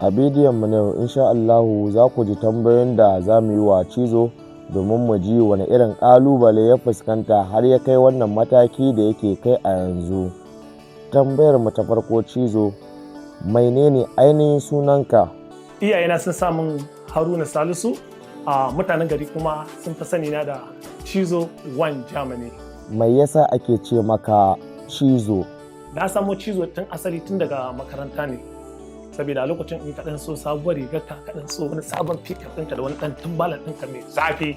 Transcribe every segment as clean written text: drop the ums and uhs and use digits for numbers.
A bidiyon mu na yau, insha Allahu, za ku ji tambayoyin da za mu yi wa Cizo domin mu ji wani irin ƙalubale ya fuskanta har ya kai wannan mataki da yake kai a yanzu. Tambayar mu ta farko, Cizo, menene ainihin sunanka? Iyayena sun sa min Haruna Salisu, a mutanen gari kuma sun fi sani na da Cizo One Germany. Mai yasa ake ce maka Cizo? Na samo Cizo tun asali tun daga makaranta ne, saboda a lokacin in ka dan so sabuwar rigar ka, ka dan so wani sabon pickup ɗinka da wani dan tumbalan ɗinka mai zafi,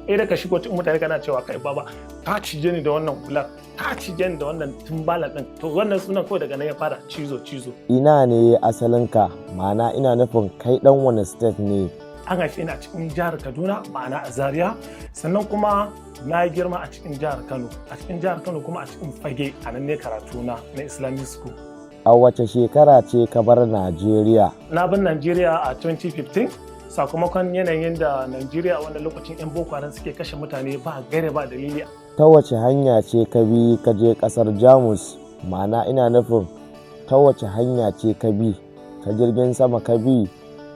eh, da ka shigo cikin mutane kana cewa, "Kai baba, ka cije ni da wannan hular, ka cije ni da wannan tumbalan ɗin." To, wannan sunan kawai daga nan ya fara, Cizo, Cizo. Ina ne asalinka? Ma'ana ina nufin kai dan wani state ne? An haife ni a cikin jihar Kaduna, ma'ana a Zaria. Sannan kuma na girma a cikin jihar Kano, a cikin jihar Kano kuma a cikin Fage. A nan ne karatu na na Islamic school. A wace shekara ce ka bar Najeriya? Na bar Najeriya a 2015, sakamakon yanayin da Najeriya a wannan lokacin 'yan Boko Haram suke kashe mutane ba gaira ba dalili. Ta wace hanya ce ka bi ka je kasar Jamus? Ma'ana ina nufin ta wace hanya ce ka bi? Ta jirgin sama ka bi,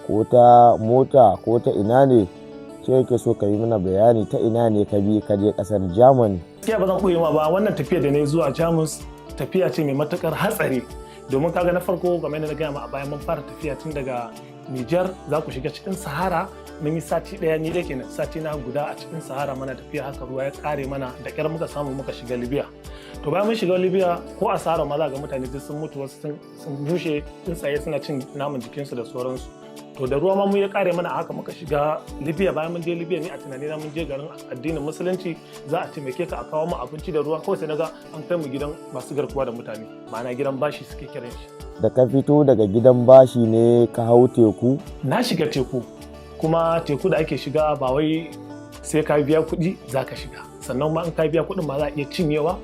ko ta mota, ko ta ina ne? Ce yake so ka yi mana bayani ta ina ne ka bi ka je kasar Germany. Gaskiya ba zan koyi ma ba, wannan tafiya da na yi zuwa Jamus tafiya ce mai matukar hatsari, domin kaga na farko, game da na gaya ma a baya, mun fara tafiya tun daga Nijar, za ku shiga cikin Sahara. Mun yi sati ɗaya, ni da kenan sati na guda a cikin Sahara mana tafiya haka. Ruwa ya kare mana, da kyar muka samu muka shiga Libya. To, bayan mun shiga Libya, ko a Sahara ma za ga mutane duk sun mutu, wasu sun bushe, tsuntsaye suna cin naman jikinsu da sauransu. To, da ruwa ma mu ya kare mana, haka muka shiga Libya. Bayan mun je Libya, ni a tunanina mun je garin addinin Musulunci, za a taimake ka a kawo mu abinci da ruwa. Kawai sai naga an kai mu gidan masu garkuwa da mutane, ma'ana gidan bashi suke kiran shi. Da ka fito daga gidan bashi ne ka hau teku? Na shiga teku, kuma teku da ake shiga ba wai sai ka biya kuɗi za ka shiga, sannan ma in ka biya kuɗin ma za a iya cinyewa.